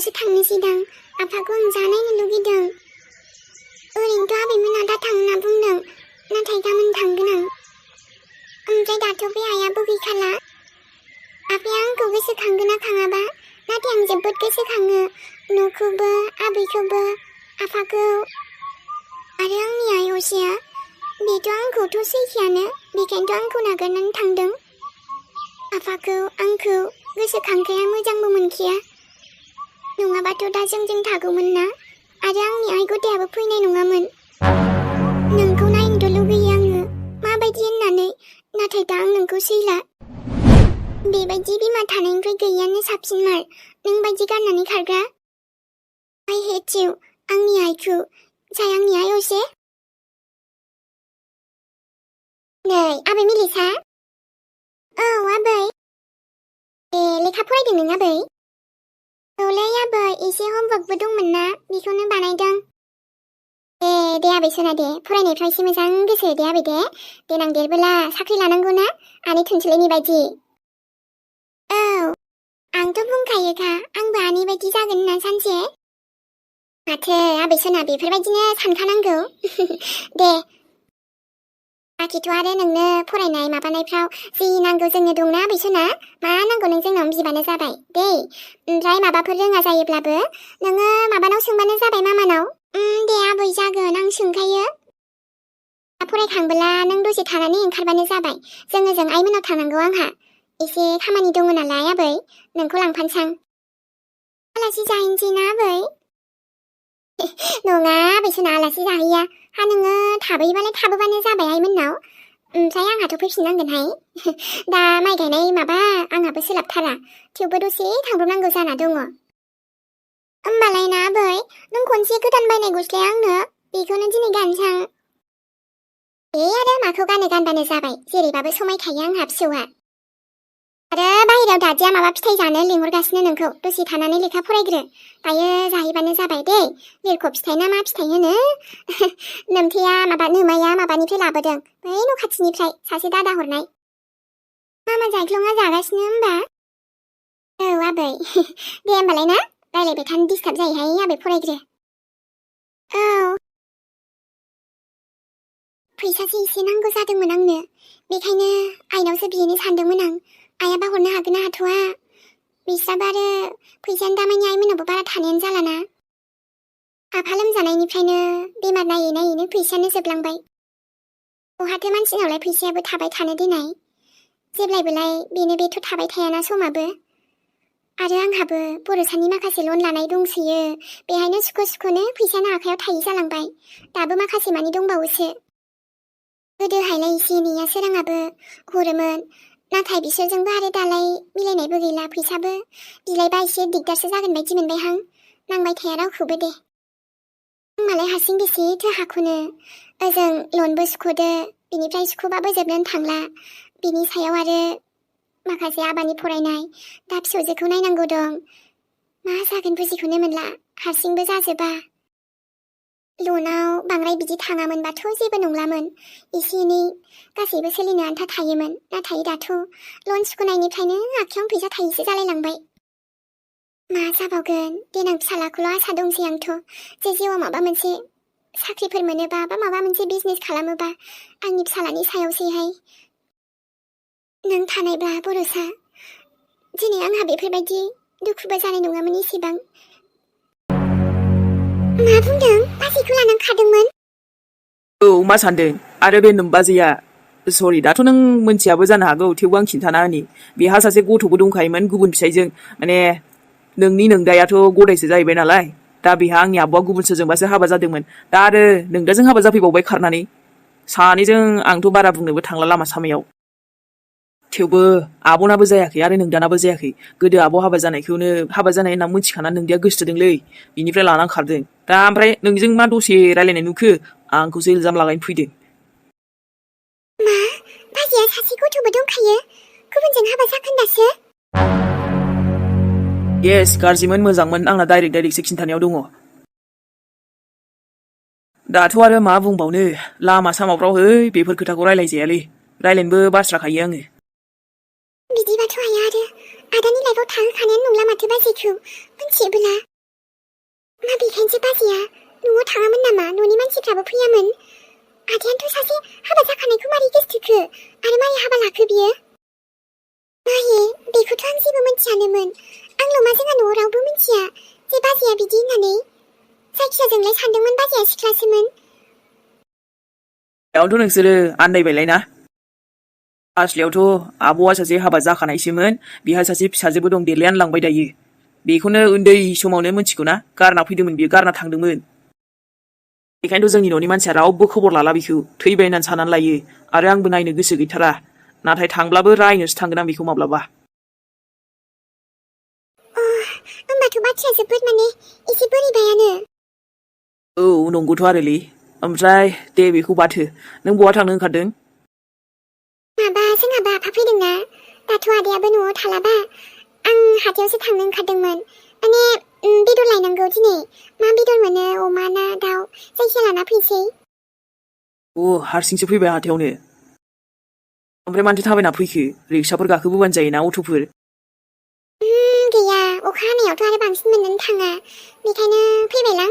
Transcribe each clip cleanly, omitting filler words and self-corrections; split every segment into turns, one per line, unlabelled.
आबैमोननावसो थांनोसैदां। आफाखौ आं जा नायनो लुगैदों। ओरैनोथ' आबैमोना दा थांनो होनना बुंदों, नाथाय गाबोन थांगोन आं। ओमफ्राय दाथ' बे आइयाबो गैखाला। आफाया आंखौ गोसोखांगोन ना खाङाबा, नाथाय आं जोबोद गोसोखाङो। न'खौबो, आबैखौबो, आफाखौ आरो आंनि आइ असेया। बेथ' आंखौथ' सैखायानो, बेखायनोथ' आंखौ नागारनानै थांदों। आफाखौ, आंखौ गोसोखांखाया मोजांबो मोनखाया। नङाबाथ' दा जों थागौमोन ना, आरो आंनि आइ गथायाबो फैनाय नङामोन। नोंखौ नायनोथ' लुगैयो आङो, माबायदि होननानै, नाथाय दा आं नोंखौ सैला। बेबायदि बिमा थानायनिफ्राय गैयैयानो साबसिनमार, नों बायदि गारनानै खारग्रा। I hate you, आंनि आइखौ, जाय आंनि आइ असे। नै आबै मिलिसा। औ आबै। ए लेखा फरायदों नों आबै? औलै आबै, एसे हमवर्कबो दंमोन ना, बेखौनो बानायदों। दे आबै सना दे, फरायनायफ्राव एसे मोजां गोसो दे आबै दे। देनां देरबोला साख्रि लानांगौ ना, आनै थुनसुलैनि बायदि। औ, आंथ' बुंखायोखा, आंबो आनै बायदि जागोन होनना सानसे। माथो आबै सना बेफोरबायदिनो सानखानांगौ। दे। बाखिथ' आरो नोंनो फरायनाय माबानायफ्राव जि नांगौ जोंनो दंना आबै सना, मा नांगौ नों जोंनाव बिबानो जाबाय दे। ओमफ्राय माबाफोर रोङा जायोब्लाबो नोङो माबानाव सोंबानो जाबाय, मामानाव। दे आबै जागोन, आं सोंखायो। फरायखांबोला नों दसे थानानै ओंखारबानो जाबाय, जों ओजों आइमोनाव थांनांगौ आंहा। एसे खामानि दङ नालाय आबै, नोंखौ लांफानोसां। आलासि जाहैनोसै ना आबै? नङा आबै सना, आलासि जाहैया। हा नोङो थाबोयोबालाय थाबोबानो जाबाय आइमोननाव। ओमफ्राय आंहाथ' फैफिननांगोनहाय। दा माइ गायनाय माबा, आंहाबो सोलाबथारा। थेवबो दसे थांब्रबनांगौ जाना दङ। होमबालाय ना आबै, नों खनसे गोदान बायनाय गस्लाया आंनो, बेखौनो दिनै गानसां। आरो माखौ गानबानो जाबाय, जेरैबाबो समायखायो आंहा फिसौआ। आरो बाहेरायाव दादिया माबा फिथाइ जानो लिंहरगासिनो नोंखौ, दसे थानानै लेखा फरायग्रो। दायो जाहैबानो जाबाय दै, लिरख' फिथाइ ना मा फिथाइ होनो। नोमाया माबानिफ्राय लाबोदों, बै न' खाथिनिफ्राय सासे दादा हरनाय। मामा जायख्लङा जागासिनो होमबा? औ आबै। दे होमबालाय ना, रायलायबाय थानो डिस्टार्ब जायोहाय आबै, फरायग्रो। औ। फैसासो एसे नांगौ जादोंमोन आंनो, बेखायनो आइनावसो बिनो सानदोंमोन आं। आइयाबा हरनो हागोन ना हाथ'आ? बिस्राबो आरो फैसायानो दामानि आइमोनावबो बारा थानायानो जालाना। आफा लोमजानायनिफ्रायनो बेमार नायैनो फैसायानो जोबलांबाय। बहाथो मानसिनावलाय फैसायाबो थाबाय थानो देनाय। जेब्लायबोलाय बेथ' थाबाय थायाना समाबो। आरो आंहाबो बर'सानि माखासे लन लानाय दंसोयो, बेहायनो सुख'नो फैसायानो आखायाव थायि जालांबाय। दाबो माखासे मानि दंबावोसो। गोदोहायलाय एसे एनैया सोराङाबो हरोमोन, नाथाय बिसोरजोंबो आरो दालाय मिलायनायबो गैला। फैसाबो बिलायबा एसे दिगदारसो जागोन बायदि मोनबायहां, नांबाय थाया रावखौबो दे। आंमालाय हारसिं बेसेथो हाख'नो, ओजों लनबो सुख'दो, बिनिफ्राय सुख'बाबो जोबनोनो थांला। बिनि सायाव आरो माखासे आबानि फरायनाय, दा फिसौजोखौ नायनांगौ दं। मा जागोन बुजिखौनो मोनला, हारसिंबो जाजोबा। लनाव बांद्राय बिदि थाङामोनबाथ' जेबो नंलामोन, एसे एनै गासैबो सोलिनो आन्था थायोमोन। नाथाय दाथ' लन सुख'नायनिफ्रायनो आखायावनो फैसा थायैसो जालायलांबाय। मा जाबावगोन, देनां फिसालाखौल' आसा दंसै आंथ', जे जिउआव माबा मोनसे साख्रिफोर मोनोबा बा माबा मोनसे बिजनेस खालामोबा आंनि फिसालानि सायावसैहाय। नों थानायब्ला बर'सा, दिनै आंहा बेफोरबायदि दुखुबो जानाय नङामोन एसेबां। मा बुंदों? बाजैखौ लानानै खारदोंमोन?
औ, मा सानदों? आरो बे नोमबाजैया, सरि दाथ' नों मोनथियाबो जानो हागौ, थेवबो आं खिन्थाना होनि। बेहा सासे गथ'बो दंखायोमोन गुबुन फिसायजों, माने नोंनि नोंदायाथ' गदायसो जाहैबाय नालाय, दा बेहा आंनि आब'आ गुबुन सोरजोंबासो हाबा जादोंमोन। दा आरो नोंदाजों हाबा जाफैबावबाय खारनानै। सानैजों आंथ' बारा बुंनोबो थांला लामा सामायाव। थेवबो आब'नाबो जायाखै आरो नोंदानाबो जायाखै। गोदो आब' हाबा जानायखौनो हाबा जानाय होनना मोनथिखानानै नोंदाया गोसोथोदोंलै, बिनिफ्राय लानानै खारदों। दा ओमफ्राय नोंजों मा दसे रायलायनाय नुखो, आंखौसो इल्जाम लागायनो फैदों।
मा? बाजैया सासे गथ'बो दंखायो? गुबुनजों हाबा जागोन दासो?
येस, गाज्रिमोन मोजांमोन, आंना डाइरेक्टसो खिन्थानायाव दङ। दाथ' आरो मा बुंबावनो, लामा सामाफ्राव बेफोर खोथाखौ रायलायजायालै, रायलायनोबो बास्राखायो आङो।
बिदिबाथ' आइया आरो आदानि लाइफआव थाहोखानायानो नंला माथो बाजैखौ, मोनथियोबोला। मा बेखायनोसो बाजैया न'आव थाङामोन नामा? न'नि मानसिफ्राबो फैयामोन। आदायानोथ' सासे हाबा जाखानायखौ मारै गोसोथोखो आरो मारै हाबा लाखो बियो? माहि बेखौथ' आं जेबो मिथियानोमोन। आंल' मा जोंहा न'आव रावबो मिथिया जे बाजैया बिदि होननानै। जायखिया जोंलाय सानदोंमोन बाजैया सिख्लासोमोन।
बेयावनोथ' नोंसोरो आन्दायबायलाय ना? आसलियावथ' आब'आ सासे हाबा जाखानायसोमोन। बिहा सासे फिसाजोबो दं, देरलायानो लांबाय दायो। बेखौनो उन्दै समावनो मिथिगौ ना, गारना फैदोंमोन बियो, गारना थांदोंमोन। बेखायनोथ' जोंनि न'नि मानसिया रावबो खबर लाला बेखौ, थैबाय होननानै साननानै लायो। आरो आंबो नायनो गोसो गैथारा। नाथाय थांब्लाबो रायनोसो थांगोन आं बेखौ माब्लाबा।
होमबाथ' बाथ्राया जोबोद एसे बोरैबायानो।
औ नंगौथ' आरोलै। ओमफ्राय दे बेखौ बाथो, नों बहा थांनो ओंखारदों?
माबा जोंहाबो आफा फैदोंना, दाथ' आदायाबो न'आव थालाबा आं हाथायावसो थांनो ओंखारदोंमोन। बेदर लायनांगौ दिनै। मा बेदर मोनो, अमा ना दाउ, जायखिया लाना फैसै।
हारसिंसो फैबाय हाथायावनो? ओमफ्राय मानोथो थाबायना फैखो? रिक्साफोर गाखोबोबानो जायोना, अट'फोर?
गैया, अखा हानायावथ' आरो बांसिन मोननोनो थाङा। बेखायनो फैबायलां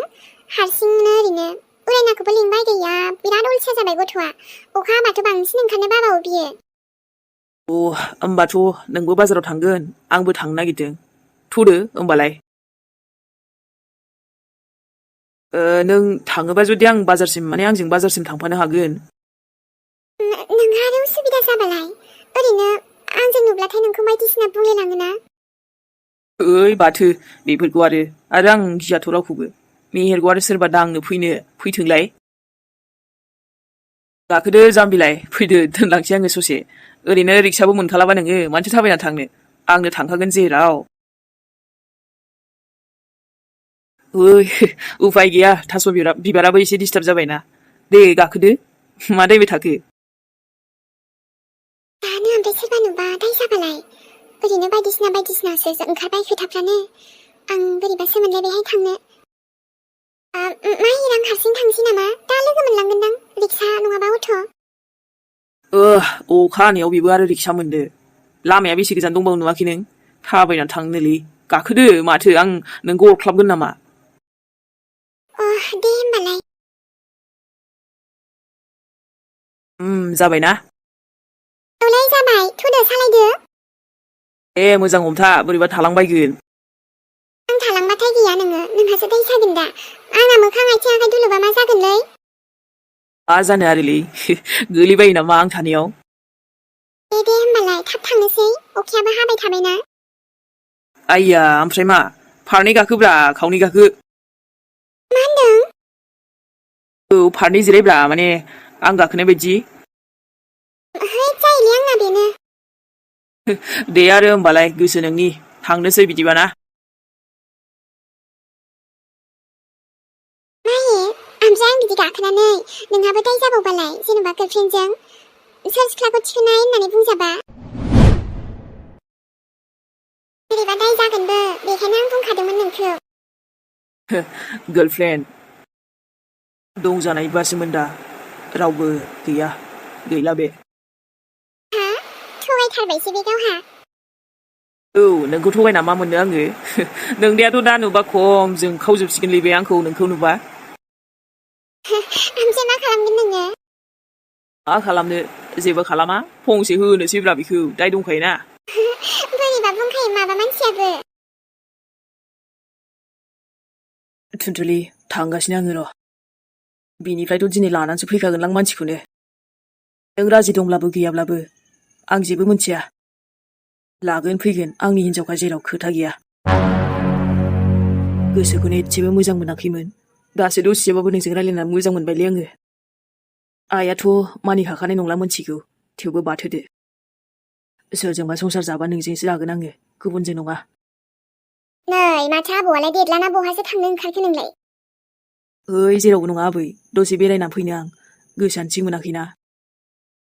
हारसिंनो ओरैनो। उरायनाखौबो लिंबाय, गैया बिराद अलसिया जाबाय गथ'आ। अखा हाबाथ' बांसिन ओंखारनो बाबावो बियो।
होमबाथ' नोंबो बाजाराव थांगोन, आंबो थांनो नागिरदों। थ'दो होमबालाय। नों थाङोबा जुदि आं बाजारसिम, आंजों बाजारसिम थांफानो हागोन।
नोंहा आरो उसुबिदा जाबालाय? ओरैनो आंजों नुब्लाथाय नोंखौ बायदिसिना बुंलायलाङोना।
बाथो बेफोरखौ आरो आं गियाथ' रावखौबो। मेहेरखौ आरो सोरबा दांनो फैथोंलाय। गाखोदो जाम्बिलाय, फैदो दोनलांसै आङो ससे। ओरैनो रिक्साबो मोनखालाबा नोङो, मानोथो थाबायना थांनो? आंनो थांखागोन जेराव। उफाय गैया, थास' बिबाराबो एसे डिस्टार्ब जाबायना। दे गाखोदो, मा दायबाय थाखो?
दानो ओमफ्राय सोरबा नुबा दाय जाबालाय? ओरैनो बायदिसिनासो ओंखारबाय खोथाफ्रानो। आं बोरैबासो मोनलायबायहाय थांनो। माहिर, आं हारसिं थांसै नामा? दा लोगो मोनलांगोनदां, रिक्सा नङाबा अट'।
अखा हानायाव बेबो आरो रिक्सा मोनदो। लामाया बेसे गोजान दंबावो नुवाखै नों? थाबायनानै थांनोलै। गाखोदो, माथो आं नोंखौ अरख्लाबगोन नामा?
दे होमबालाय।
जाबायना?
औलाय जाबाय, थुदो सालायदो।
मोजां हमथा, बोरैबा थालांबायगोन।
आं थालांबाथाय गैया नोंहासो दाय जागोन दा। आंना मोखां आथिं आखाइ दुलुबा मा जागोनलै?
मा जानो आरोलै, गोलैबायो नामा आं थानायाव?
दे होमबालाय थाब थांनोसै, अखायाबो हाबाय थाबायना।
आइया, ओमफ्राय मा? फारनै गाखोब्रा, खावनै गाखो।
मा होनदों?
फारनै जिरायब्रा, आं गाखोनाय बायदि।
जायोलै आंना बेनो।
दे आरो होमबालाय, गोसो नोंनि। थांनोसै बिदिबा ना?
ओमफ्राय आं बिदि गाखोनानै नोंहाबो दाय जाबावबालाय, जेनेबा गार्लफ्रेन्डजों सोर सिख्लाखौ थिखोनाय होननानै बुंजाबा? बोरैबा दाय जागोनबो, बेखायनो आं बुंखादोंमोन नोंखौ।
गार्लफ्रेन्ड दंजानायबासोमोन दा, रावबो गैला बे।
थगायथारबायसो बे गावहा।
नोंखौ थगायना मा मोननो आङो? नोंदायाथ' दा नुबा खम जोंखावजोबसिगोनलै बे आंखौ, नोंखौ नुबा।
ओमफ्राय मा खालामगोन नोङो?
मा खालामनो, जेबो खालामा। फंसे होनोसैब्रा बेखौ, दाय दंखायोना।
बोरैबा बुंखायो माबा मानसियाबो।
थुनथुलि, थांगासिनो आङो र'। बिनिफ्रायथ' दिनै लानानैसो फैखागोनलां मानसिखौनो। नों राजि दंब्लाबो गैयाब्लाबो, आं जेबो मिथिया। लागोन फैगोन, आंनि हिनजावखा जेराव खोथा गैया। गोसोखौनो एसेबो मोजां मोनाखैमोन। दासो दसेबाबो नोंजों रायलायना मोजां मोनबायलै आङो। आइयाथ' मानिखाखानाय नंला मोनथिगौ, थेवबो बाथोदो। सोरजोंबा संसार जाबा नोंजोंसो जागोन आङो, गुबुनजों नङा।
नै माथो आबौआलाय देरलाना बहासो थांनो ओंखारखो नोंलाय?
जेरावबो नङा आबै, दसे बेरायना फैनो आं, गोसोआनो थिग मोनाखैना।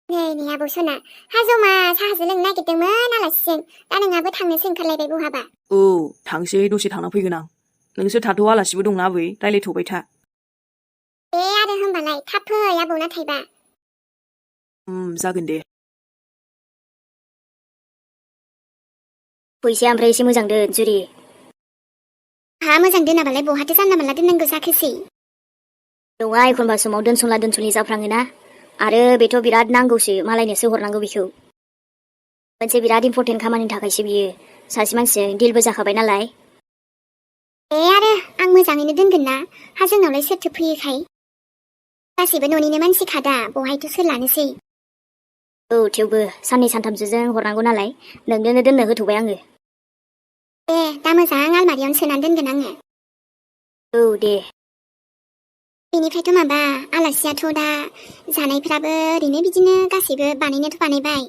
नै आबौ सना, हा जमा साहासो लोंनो नागिरदोंमोन आलासिजों, दा नोंहाबो थांनोसो ओंखारलायबाय बहाबा।
थांसै, दसे थांना फैगोन आं। नोंसोर थाथ', आलासिबो दंना आबै, रायलायथ'बाय था।
दे आरो होमबालाय, थाब फै आबौ नाथायबा।
जागोन दे।
फैसाया ओमफ्राय एसे मोजां दोन जुरि।
हा? मोजां दोनाबालाय बहाथो जानला मानला दोननांगौ जाखोसै
नङा एखनबा समाव दोनसंला दोनसंलि जाफ्राङोना आरो बेथ' बिराद नांगौसो मालायनोसो हरनांगौ बेखौ मोनसे बिराद इम्पर्टेन्ट खामानिनि थाखायसो बियो सासे मानसिजों डिलबो जाखाबाय नालाय
आरो आं मोजाङैनो दोनगोन ना हा जोंनावलाय सोरथो फैयोखाय गासैबो न'निनो मानसिखा दा बहायथ' सोर लानोसै
औ थेवबो साननै सानथामसोजों हरनांगौ नालाय नोंनोनो दोननो होथ'बाय आङो
दा मोजां आलमारियावनो सोनानै दोनगोन आङो
औ दे
बेनिफ्रायथ' माबा आलासियाथ' दा जानायफ्राबो ओरैनो बिदिनो गासैबो बानायनायाथ' बानायबाय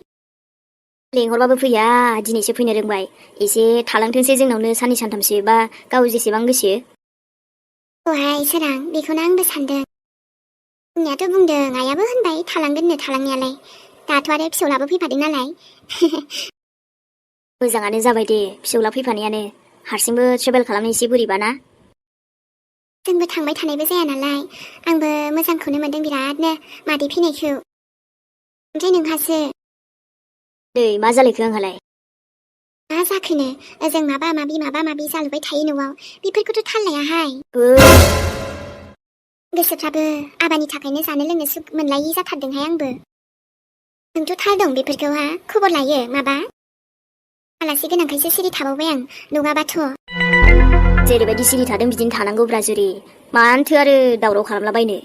लेंहरबाबो फैया दिनैसो फैनो रोंबाय एसे थालांथोंसै जोंनावनो साननै सानथामसो बा गाव जेसेबां गोसो
दहाय सोरां बेखौनो आंबो सानदों बुंनायाथ' बुंदों आइयाबो होनबाय थालांगोननो थालांनायालाय दाथ' आरो फिसौलाबो फैफादों नालाय
मोजाङानो जाबाय दे फिसौला फैफानायानो हारसिंबो ट्रेभेल खालामनो एसे बोरैबा ना
जोंबो थांबाय थानायबो जाया नालाय आंबो मोजांखौनो मोनदों बिरादनो मादै फैनायखौ ओमफ्राय नोंहासो
दै मा जालायखो आंहालाय
मा जाखोनो ओजों माबा माबि जालुबाय थायो न'आव बेफोरखौथ' थाल लायाहाय गोसोफ्राबो आबानि थाखायनो जानो लोंनो सुख मोनलायि जाथारदोंहाय आंबो नोंथ' थाल दं बेफोरखौ हा खबर लायो माबा आलासि गोनांखायसो सिरि थाबावबाय आं नङाबाथ'
जेरैबायदि सिरि थादों बिदिनो थानांगौब्रा जुरि मानोथो आरो दावराव खालामलाबायनो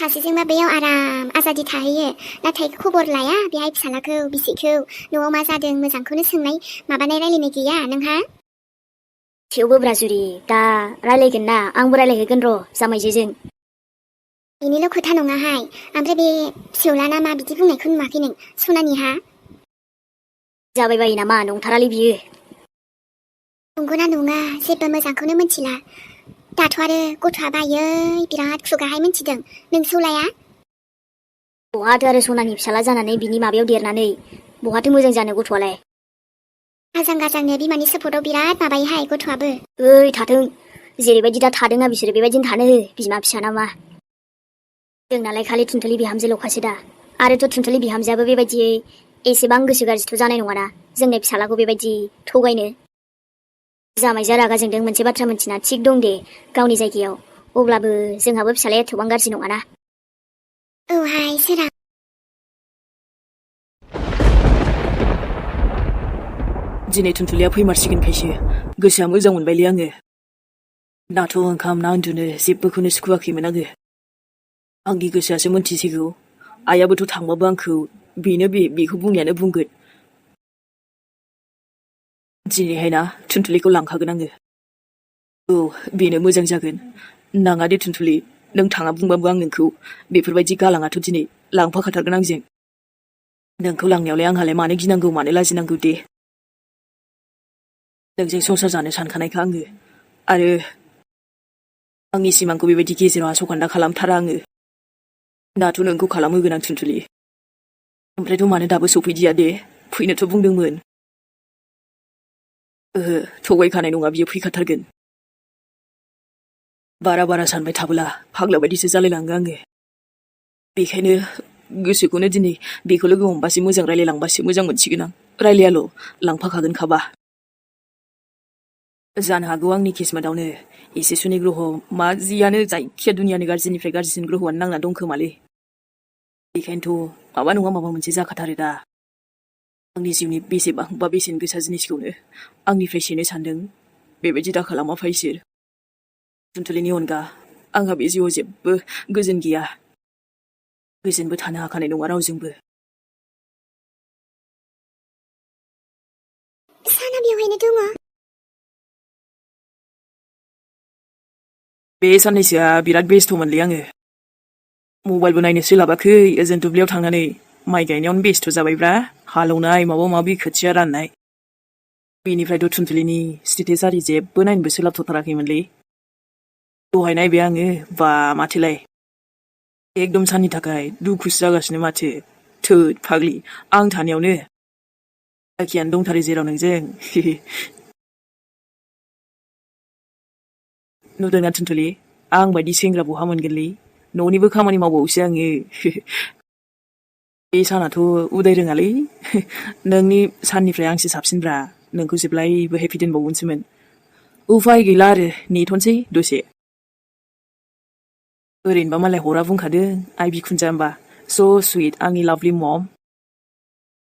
सासेजोंबा बेयाव आराम आजादि थाहैयो नाथाय खबर लाया बेहाय फिसालाखौ बिसिखौ न'आव मा जादों मोजांखौनो सोंनाय माबानाय रायलायनाय गैया नोंहा
थेवबो ब्राजुरि दा रायलायगोन ना आंबो रायलायहैगोन र' जामाइजोजों
बेनिल' खोथा नङाहाय ओमफ्राय बे फिसौलाना मा बिदि बुंनायखौ नुवाखै नों सनानिहा
जाबाय बायो नामा नंथारालै बियो
नंगौना नङा जेबो मोजांखौनो मिथिला दाथ' आरो गथ'आ बायै बिराद खुगाहाय मिथिदों नोंसौलाया
बहाथो आरो सनानि फिसाला जानानै बिनि माबायाव देरनानै बहाथो मोजां जानो गथ'आलाय
आजां गाजांनो बिमानि सापर्टआव बिराद माबायोहाय गथ'आबो
ओइ थाथों जेरैबायदि दा थादोंना बिसोरो बेबायदिनो थानो हो बिमा फिसा नामा जोंनालाय खालि थुनथुलि बिहामजोल'खासो दा आरोथ' थुनथुलि बिहामजोआबो बेबायदियै एसेबां गोसो गाज्रिथ' जानाय नङाना जोंनि फिसालाखौ बेबायदि थगायनो जामाइजा रागा जोंदों मोनसे बाथ्रा मिन्थिना थिग दं दे गावनि जायगायाव अब्लाबो जोंहाबो फिसालाया एथबां गाज्रि नङाना
औहाय सोरां
दिनै थुनथुलिया फैमारसिगोनखायसो गोसोआ मोजां मोनबायलै आङो दाथ' ओंखाम ना उन्दुनो जेबोखौनो सुखुवाखैमोन आङो आंनि गोसोआसो मोनथिसिगौ आइयाबोथ' थांबाबो आंखौ बेनो बेखौ बुंनायानो बुंगोन दिनैहाय ना थुनथुलिखौ लांखागोन आङो औ बेनो मोजां जागोन नाङा दे थुनथुलि नों थाङा बुंबाबो आं नोंखौ बेफोरबायदि गालाङाथ' दिनै लांफाखाथारगोन आंजों नोंखौ लांनायावलाय आंहालाय मानो गिनांगौ मानो लाजिनांगौ दे नोंजों संसार जानो सानखानायखा आङो आरो आंनि सिमांखौ बेबायदि गेजेराव आसखान्दा खालामथारा आङो दाथ' नोंखौ खालामहोगोन आं थुनथुलि ओमफ्रायथ' मानो दाबो सफैदिया दे फैनोथ' बुंदोंमोन ओहो थगायखानाय नङा बियो फैखाथारगोन बारा सानबाय थाबोला फाग्ला बायदिसो जालायलाङो आङो बेखायनो गोसोखौनो दिनै बेखौ लोगो हमबासो मोजां रायलायलांबासो मोजां मोनसिगोन आं रायलायाल' लांफाखागोन खाबा जानो हागौ आंनि किस्मतआवनो एसे सुनि ग्रह मा जियानो जायखिया दुनियानि गाज्रिनिफ्राय गाज्रिसिन ग्रहआनो नांना दंखोमालै बेखायनोथ' माबा नङा माबा मोनसे जाखाथारो दा आंनि जिउनि बेसेबांबा बेसेन गोसा जिनिसखौनो आंनिफ्राय सेनो सानदों बेबायदि दा खालामा फायसोर थुनथुलिनि अनगा आंहा बे जिउआव जेबो गोजोन गैया गोजोनबो थानो हाखानाय नङा रावजोंबो
साना बेवहायनो दङ
बे साननैसोआ बिराद बेस्थ'मोनलै आङो मबाइलबो नायनो सोलाबाखै ओजों दुब्लियाव थांनानै माइ गायनायावनो बेस्थ' जाबायब्रा हालौनाय माबा माबि खोथिया राननाय बेनिफ्रायथ' थुनथुलिनि स्टेटास आरि जेबो नायनोबो सोलाबथ'थाराखैमोनलै दहाय नायबाय आङो बा माथोलाय एकदम साननि थाखाय दुखुसो जागासिनो माथो थोद फाग्लि आं थानायावनो आखियानो दंथारो जेराव नोंजों नुदोंना थुनथुलि आं बायदि सेंग्रा बहा मोनगोनलै न'निबो खामानि मावबावोसो आङो बे सानाथ' उदाय रोङालै नोंनि साननिफ्राय आंसो साबसिनब्रा नोंखौ जेब्लायबो हेपि दोनबावगोनसोमोन उफाय गैला आरो नेथ'नोसै दसे। ओरैनोबा मालाय हरा बुंखादों आइ बिखुनजा होमबा स' सुइट आंनि लाभलि मम।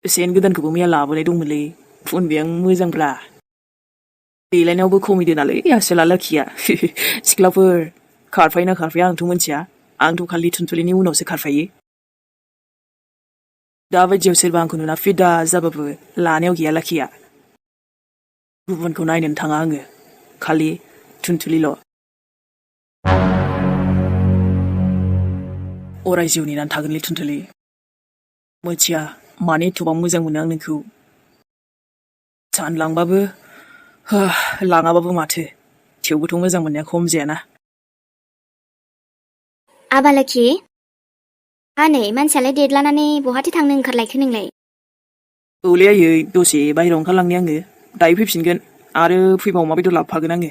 सेन गोदानखौबो मैया लाबोनाय दंमोनलै फुनबाय आं मोजांब्रा। देलायनायावबो खमिदोनालै आसोला लाखिया। सिख्लाफोर खारफायोना खारफाया आंथ' मोनथिया, आंथ' खालि थुनथुलिनि उनावसो खारफायो। दाबायदियाव सोरबा आंखौ नुना फिदा जाबाबो लानायाव गैया लाखिया। गुबुनखौ नायनोनो थाङा आङो, खालि थुनथुलिल'। अराय जिउ नेनानै थागोनलै थुनथुलि। मोनथिया मानो एथ'बां मोजां मोनो आं नोंखौ। सानलांबाबो लाङाबाबो माथो, थेवबोथ' मोजां मोननाया खम जायाना।
आबा लोखि नै मानसियालाय देदलानानै बहाथो थांनो ओंखारलायखो नोंलाय?
औलै आयै दसे बाहेरायाव ओंखारलांनि आङो, दायो फैफिनगोन आरो फैबा अमा बेदर लाबोफागोन आङो।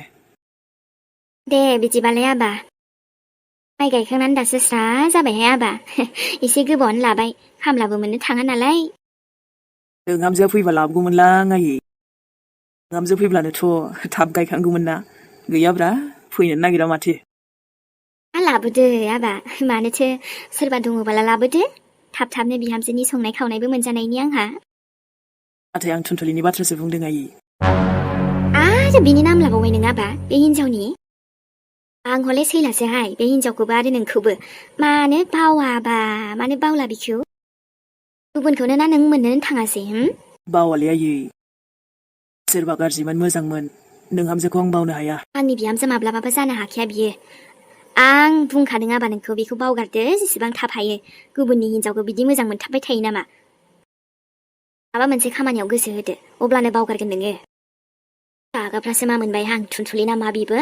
दे बिदिबालाय आबा। माइ गायखांनानै दासो स्रा जाबायहाय आबा। एसे गोबावानो लाबाय, खामलाबो मोननो थाङा नालाय।
नोंहामजोआ फैबा लाबोगौमोनलां आयै। नोंहामजो फैब्लानोथ' थाब गायखांगौमोन ना, गैयाब्रा फैनोनो नागिरा माथो।
लाबोदो आबा, मानोथो सोरबा दङबाला लाबोदो। थाब थाबनो बिहामजोनि संनाय खावनायबो मोनजानायनि आंहा।
नाथाय आं थुनथुलिनि बाथ्रासो बुंदों आयै।
आरो बिनि नाम लाबावबाय नों आबा, बे हिनजावनि? आं हले सैलासोहाय बे हिनजावखौबो आरो नोंखौबो। मानो बावाबा, मानो बावला बिखौ? गुबुनखौनो ना नों मोननोनो थाङासै?
बावालै आयै, सोरबा गाज्रिमोन मोजांमोन, नोंहामजोखौ आं बावनो हाया।
आंनि बिहामजो माब्लाबाबो जानो हाखाया बियो। आं बुंखादों आबा नोंखौ बेखौ बावगारदो जेसेबां थाब हायो। गुबुननि हिनजावखौ बिदि मोजां मोनथाबबाय थायो नामा? माबा मोनसे खामानियाव गोसो होदो, अब्लानो बावगारगोन नोङो। रागाफ्रासो मा मोनबाय आं, थुनथुलि ना मा बिबो?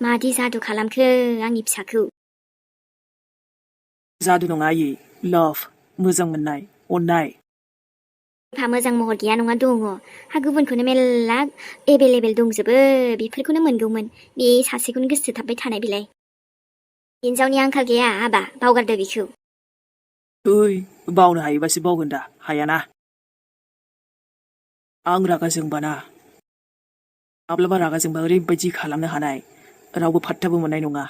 मादि जादु खालामखो आंनि फिसाखौ?
जादु नङा आयै, लाभ, मोजां मोननाय, अननाय।
एफा मोजां महर गैया नङा दङ। हा गुबुनखौनो मेल्ला एभेलेबेल दंजोबो, बेफोरखौनो मोनगौमोन। बे सासेखौनो गोसोथाबबाय थानाय बिलाय। हिनजावनि आंखाल गैया आबा, बावगारदो बिखौ।
बावनो हायोबासो बावगोन दा, हायाना। आं रागा जोंबाना, माब्लाबा रागा जोंबा ओरैबायदि खालामनो हानाय, रावबो फात्ताबो मोननाय नङा।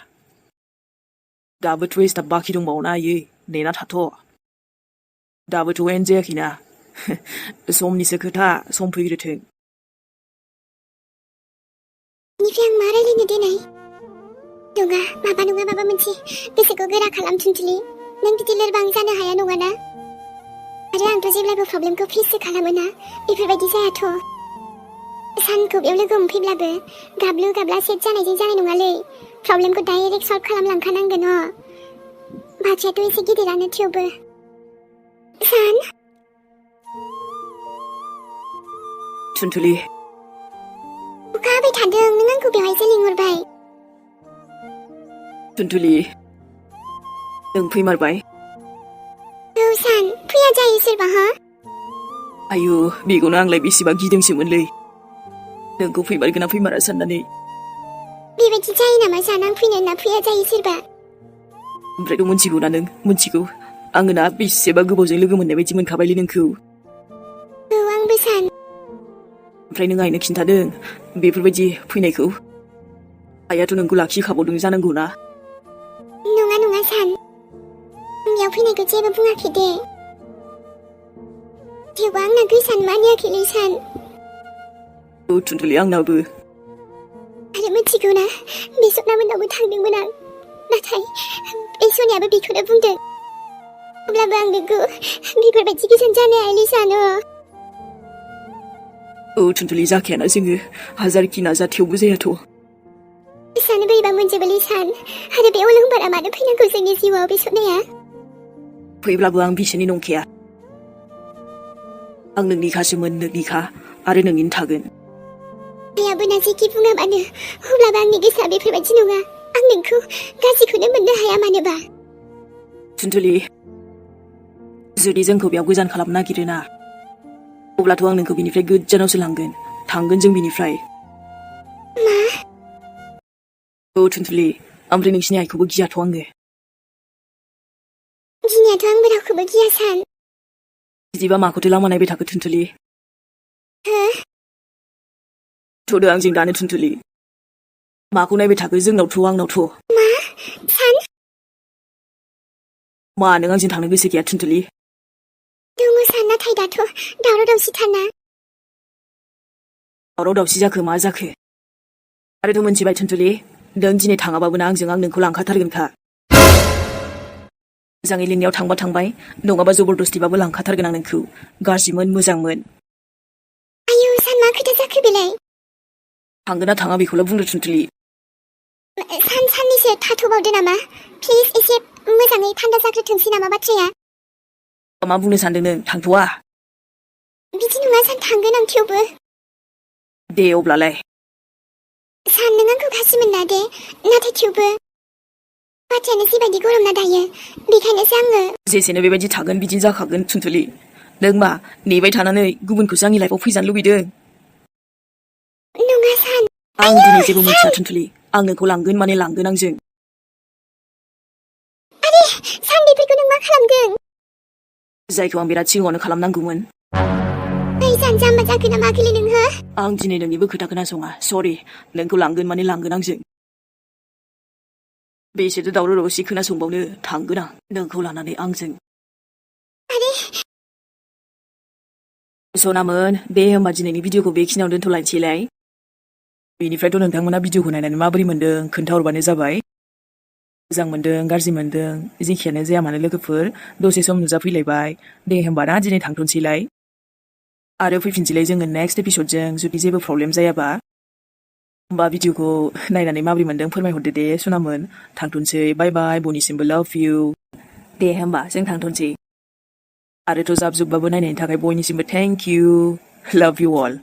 दाबो टुइस्टआ बाखि दंबावोना आयै, नेना थाथ'। दाबोथ' एन्ड जायाखैना। समनिसो खोथा, सम फैग्रोथों।
बेनिफ्राय आं मा रायलायनो देनाय? नङा माबा मोनसे गोसोखौ गोरा खालाम थुनथुलि। नों बिदि लोरबां जानो हाया नङाना? आरो आंथ' जेब्लाबो प्रब्लेमखौ फेससो खालामोना, बेफोरबायदि जायाथ'। सानखौ बेयाव लोगो हमफैब्लाबो गाबलु गाबला सेट जानायजों जानाय नङालै। प्रब्लेमखौ डाइरेक्ट सल्भ खालामलांखानांगोन। बाथ्रायाथ' एसे गिदिरानो थेवबो। सान
थुनथुलि।
अखा हाबाय थादों, नों आंखौ बेवहायसो लिंहरबाय।
थुनथुलि, नों फैमारबाय?
औ सान, फैया जायो सोरबा हा?
आयु, बेखौनो आंलाय बेसेबा गिदोंसोमोनलै, नोंखौ फैमारगोना फैमारा साननानै।
बेबायदि जायो नामा सान, आं फैनो होनना फैया जायो सोरबा?
ओमफ्रायथ' मोनथिगौ ना नों, मोनथिगौ। आङो ना बेसेबा गोबावजों लोगो मोननाय बायदि मोनखाबायलै नोंखौ।
औ आंबो सान।
ओमफ्राय नों आइनो खिन्थादों बेफोरबायदि फैनायखौ? आइयाथ' नोंखौ लाखिखाबावदों जानांगौ ना?
नङा सान, आं बेयाव फैनायखौ जेबो बुङाखै दे। थेवबो आंना गोसोआनो मानियाखैलै सान।
औ थुनथुलि, आंनाबो।
आरो मिथिगौ ना, बे सपनामोननावबो थांदोंमोन आं, नाथाय बे सनियाबो बेखौनो बुंदों। अब्लाबो आं नोंखौ बेफोरबायदि गोजान जानो हायालै सान।
औ थुनथुलि, जाखायाना जोङो, हाजारखि नाजा थेवबो जायाथ'।
गोसोआनो बोरैबा मोनजोबोलै सान। आरो बे अलंबारा मानो फैनांगौ जोंनि जिउआव, बे सपनाया?
फैब्लाबो आं बिसोरनि नंखाया। आं नोंनिखासोमोन, नोंनिखा, आरो नोंनिनो थागोन।
आइयाबो ना जेखि बुङा मानो, अब्लाबो आंनि गोसोआ बेफोरबायदि नङा। आं नोंखौ गाज्रिखौनो मोननो हाया मानोबा।
थुनथुलि, जुदि जोंखौ बेयाव गोजान खालामनो नागिरोना, अब्लाथ' आं नोंखौ बिनिफ्राय गोजानावसो लांगोन, थांगोन जों बिनिफ्राय।
मा?
औ थुनथुलि, ओमफ्राय नोंसिनि आइखौबो गियाथ' आङो।
गिनायाथ' आंबो रावखौबो गिया सान।
बिदिबा माखौथो लामा नायबाय थाखो थुनथुलि?
हो?
थ'दो आंजों दानो थुनथुलि। माखौ नायबाय थाखो जोंनावथ' आंनावथ'।
सान
मा नों आंजों थांनो गोसो गैया थुनथुलि?
दङ सान, नाथाय दाथ' दावराव दावसिथारना।
दावराव दावसि जाखो मा जाखो? आरोथ' मोनथिबाय थुनथुलि, नों दिनै थाङाबाबो ना आंजों आं नोंखौ लांखाथारगोनखा। मोजाङै लिंनायाव थांबा थांबाय, नङाबा जबरदस्तिबाबो लांखाथारगोन आं नोंखौ। गाज्रिमोन मोजांमोन।
आयौ सान, मा खोथा जाखो बेलाय?
थांगोन ना थाङा बेखौल' बुंदो थुनथुलि।
साननैसो थाथ'बावदो नामा? प्लिज, एसे मोजाङै थान्दा जाग्रोथोंसै नामा बाथ्राया?
मा बुंनो सानदों नों? थांथ'वा।
बिदि नङा सान, थांगोन आं थेवबो।
दे अब्लालाय।
सान, नों आंखौ गाज्रि मोनना दे, नाथाय थेवबो बाथ्रायानो जेबायदि गरम ना दायो, बेखायनोसो आङो।
जेसेनो बेबायदि थागोन बिदिनो जाखागोन थुनथुलि। नों मा नेबाय थानानै गुबुनखौसो आंनि लाइफआव फैजानो लुबैदों?
नङा सान।
आं दिनै जेबो मिथिया थुनथुलि। आं नोंखौ लांगोन माने लांगोन आंजों।
आरे सान, बेफोरखौ नों मा खालामदों?
जायखौ आं बिराद सिगाङावनो खालामनांगौमोन।
ओइ सान, जाम्बा जाखो ना माखोलै नोङो?
आं दिनै नोंनिबो खोथा खोनासङा। सरि, नोंखौ लांगोन माने लांगोन आंजों। बेसेथो दावराव दावसि खोनासंबावनो, थांगोन आं नोंखौ लानानै आंजों।
आरे
सनामोन, दे होमबा दिनैनि भिडिअखौ बेखिनियाव दोनथ'लायनोसैलाय। बेनिफ्रायथ' नोंथांमोना भिडिअखौ नायनानै माबोरै मोनदों खोन्थाहरबानो जाबाय। मोजां मोनदों गाज्रि मोनदों जेखियानो जाया मानो लोगोफोर, दसे सम नुजाफैलायबाय। दे होमबा ना दिनै थांथ'नोसैलाय। आरो फैफिनसैलाय जोङो नेक्स्ट एपिसडजों, जुदि जेबो प्रब्लेम जायाबा। होमबा भिडिअखौ नायनानै माबोरै मोनदों फोरमायहरदो दे सनामोन। थांथ'नोसै, बाय बाय, बयनिसिमबो लाभ इउ। दे होमबा जों थांथ'नोसै। आरोथ' जाब जुबबाबो नायनायनि थाखाय बयनिसिमबो थेंक इउ। लाभ इउ अल।